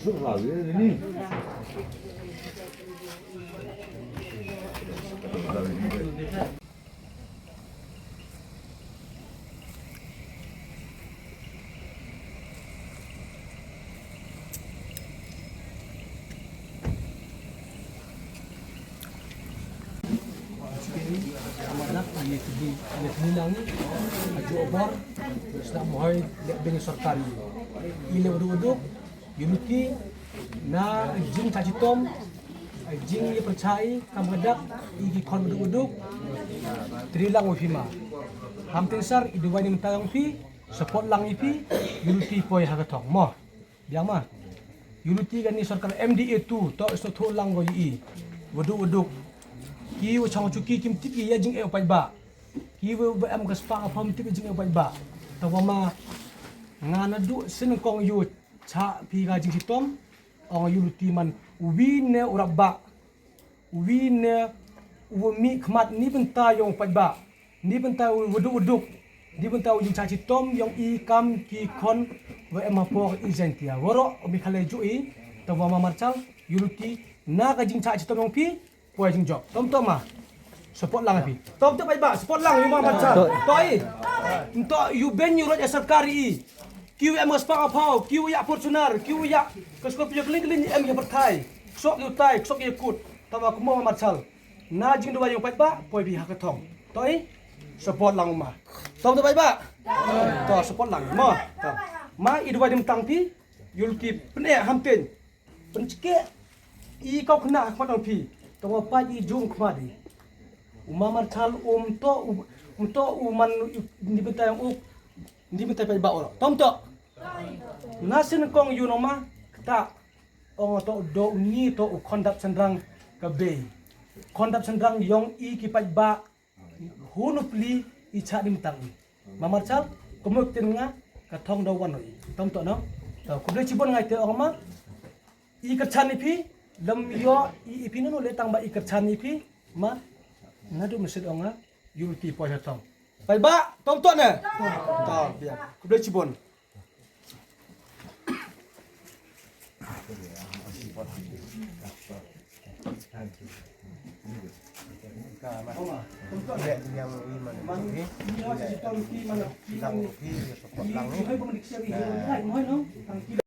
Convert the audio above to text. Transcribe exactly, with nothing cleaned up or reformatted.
Ïa kini lang i, aju bor, sna mohoi, leh beng sorkar i. I leh uduk uduk, i luti, na jingshah shitom, jingïapyrshah i, kam ka dak, i ki khon uduk uduk, tri lang u phi ma. Ham tensar, i duwai ning tayong phi, support lang i phi, i luti poi ha ka thong mo. Biang ma. Unity kani sorkar M D A tu, to sngewthuh lang ko i. Waduk waduk. Ki wa chong chuki kim tip ïa jingeh u paidbah. Ki wa, wa em ka spah ka phew kim tip ïa jingeh u paidbah. Tangwa ma nga naduh sien kong ïu cha phi ka jingshitom. Ong Unity man uwi ne u rap bah. Uwi ne u mih khmat ni bynta yong u paidbah, ni bynta u waduk waduk, ni bynta u jingshah shitom yong i kam ki khon wa em hapoh i Jaintia. Waroh u Meghalaya jong i, tangwa ma Marshal, Unity, na ka jingshah shitom yong phi, poi jingjop. Tom tom ma. Support lang phi. Tom tom paidbah, support lang ïa ma Marshal. To i. Nto ïu beng ïu rot ïa sorkar i. Ki wa em ka spah ka phew, ki wa ïa Fortuner, ki wa ïa ka Scorpio kylliang kylliang em ïa pyrthai. Ksok ïa u tai, ksok ïa kut. Tangwa kumba ma Marshal. Na jingduwai yong paidbah, poi phi ha ka thong. To i, support lang ma. Tong to paidbah. To support lang ma. To. Ma i duwai dum tang phi, Unity pyneh ham ten. Pynchkeh i kau kena ha khmat phi. Tangwa paid i jum khmat i. U ma Marshal um to, um to u man ni bynta yong u, ni bynta paidbah oro. Tom to. Na sien kong ïu nong ma, kata. Ong to do u ni to u khon dap synrang ka bei. Khon dap synrang yong i ki paidbah. Hun u pli i chah dim tang i. Ma Marshal, kumno ktien nga, ka thong da wan i. Tom to no. To, khublei chibun ngai te ong ma. I kyrchan i phi, lem ïoh i, i phi nunu le tangba i kyrchan i phi, ma. Naduh mynstep ong nga, Unity poi ha thong. Paidbah, tom to ne. To, biang. Khublei chibun.